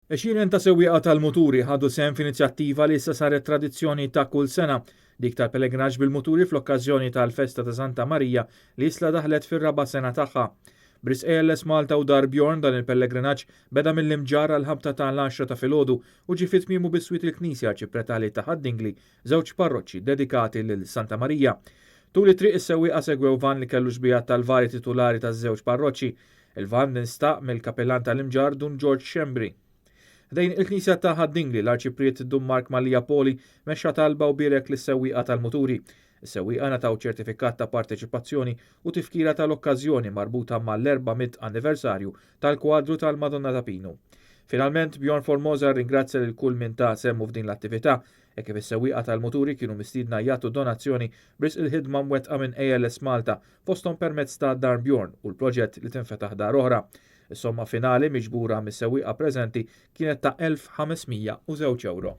Għexieren ta' sewwieqa tal-muturi ħadu sehem f'inizjattiva li issa saret tradizzjoni ta' kull sena, dik tal-pellegrinaġġ bil-muturi fl-okkażjoni tal-festa ta' Santa Marija li issa daħlet fir-raba' sena tagħha. B'risq ALS Malta u Dar Bjorn dan il-pellegrinaġġ beda mill-Imġarr għall-ħabta ta' l-għaxra ta' filgħodu u ġie fi tmiemu biswit il-Knisja Arċipretali ta' Ħad-Dingli, żewġ parroċċi dedikati lil Santa Marija. Tul it-triq is-sewwieqa segwew vann li kellu xbihat tal-vari titulari taż-żewġ parroċċi. Il-vann instaq mill-Kapillan tal-Imġarr Dun Ġorġ Schembri. Ħdejn il-Knisja ta' Ħad-Dingli, l-Arċipriet Dun Mark Mallia Poli mexxa talba u bierek lis-sewwieqa tal-muturi. Is-sewwieqa ngħataw ċertifikat ta' parteċipazzjoni u tifkira tal-okkażjoni marbuta mal-400 anniversarju tal-kwadru tal-Madonna ta' Pinu. Finalment, Bjorn Formosa rringrazzja lil kull min ta sehmu f'din l-attività, hekk kif is-sewwieqa tal-muturi kienu mistiedna jagħtu donazzjoni b'risq il-ħidma mwettqa minn ALS Malta, fosthom permezz ta' Dar Bjorn u l-proġett li tinfetaħ dar oħra. Is-somma finali miġbura mis-sewwieqa preżenti kienet ta' 1502 euro.